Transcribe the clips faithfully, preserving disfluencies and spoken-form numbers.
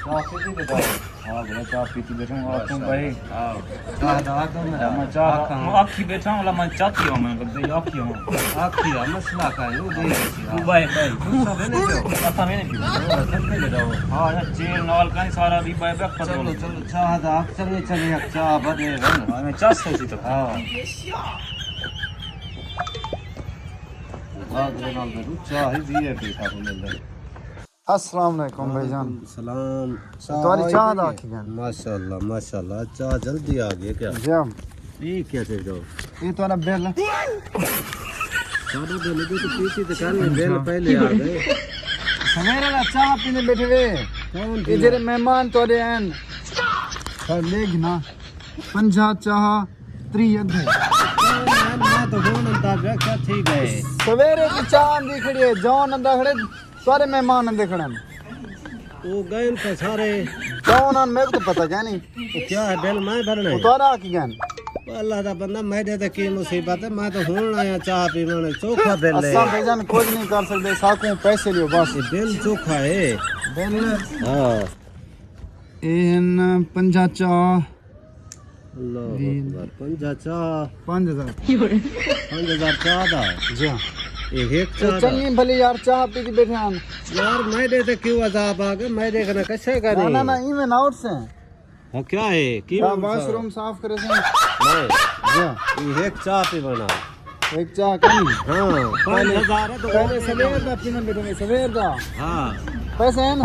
چاہ پیتی بیٹھا ہو؟ ہاں بھائی، چاہ پیتی بیٹھا ہوں۔ اور تم بھائی؟ ہاں۔ چاہ دا آ تو میرا۔ میں چاہ آکھاں۔ آکھی بیٹھا ہوں، لا میں چاہ پیوں، میں بندے آکھی ہوں۔ آکھی آ مسئلہ کا ہے، وہ دے دے سی۔ تو بھائی، بھائی۔ دوسرا میں نہیں پیو۔ اچھا، میں نہیں پیوں۔ ہاں، سب پی لیتا ہو۔ ہاں، یار، چیل نال کہیں سارا بھی بھائی بیک پر چلو، چلو، چاہ دا آکھ، چلے، چلے، ایک چاہ بدے رہے نا۔ ہاں، میں چاہ سو سی تک۔ ہاں۔ بھاگ دے نال دے، چاہ ہی وی آئی پی ساکوں مل جائے۔ السلام علیکم بھائی جان۔ وعلیکم السلام۔ تہاݙی چاہ دا آکھی ڳئے۔ ماشاءاللہ، ماشاءاللہ، چاہ جلدی آ ڳئی کیا؟ جی ہاں۔ یہ کیا چیز ہو؟ یہ تہاݙا بل۔ ساݙا بل جو تو پیتی تے کل بل پہلے آ ڳئے۔ سویرے دا چاہ پیندے بیٹھے وے۔ کون اے جیڑھے مہمان تہاݙے آئن۔ سر لے گھنا۔ پنجاہ چاہ، تریہہ ادھے۔ میں تو ہݨ اندازہ کیا تھی ڳئے۔ سویرے دی چاہ آندی کھڑی ہے، جون آندا کھڑے، سارے مہمان آندے کھڑے ہن۔ او ڳئے تے سارے۔ جون آن، میکوں تو پتہ کائنی۔ او کیا ہے، بل میں بھرݨا ہے؟ او تہاݙا آکھی ڳئے۔ اللہ دا بندہ، میݙے تے کی مصیبت ہے، میں تو ہݨ آیا چاہ پیوݨ، چوکھا بل ہے۔ اساں بھائی جان کجھ نہیں کر سڳدے، ساکوں پیسے ݙیو بس۔ یہ بل چوکھا ہے۔ بل؟ ہاں۔ اے ہن پنجاہ چاہ۔ اللہ اکبر، پنجاہ چاہ۔ پنج ہزار۔ پنج ہزار چاہ دا؟ جی ہاں۔ اے ہک چاہ دا؟ چنڳی بھلی یار، چاہ پیتی بیٹھے ہن۔ یار، میݙے تے کیوں عذاب آ ڳئے؟ میݙے کنے کشے کا نہ، نہیں؟ نہ، نہ، ایویں نہ اٹھ سے۔ ہاں، کیا ہے؟ کی کیا بول باتھ سا؟ روم صاف کرے سے؟ نہیں۔ جی ہاں۔ اے ہک چاہ پیوݨا۔ ایک چاہ کم۔ ہاں، پنج ہزار ہے تو پہلے سویر دا پینا بیٹھے، سویر دا۔ ہاں۔ پیسے ہیں نا؟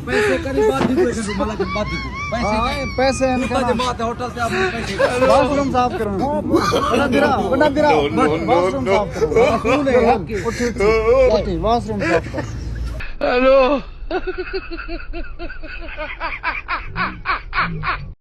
پیسے کری بات بھی کوئی کر، مطلب بات بھی کوئی۔ پیسے ہاں، کری۔ پیسے ہیں نا؟ جماعت ہوٹل سے آپ پیسے۔ واش روم صاف کرو۔ بڑا درا، بڑا درا۔ واش روم صاف کرو۔ اٹھی، اٹھی، اٹھی، واش روم صاف کرو۔ ہیلو۔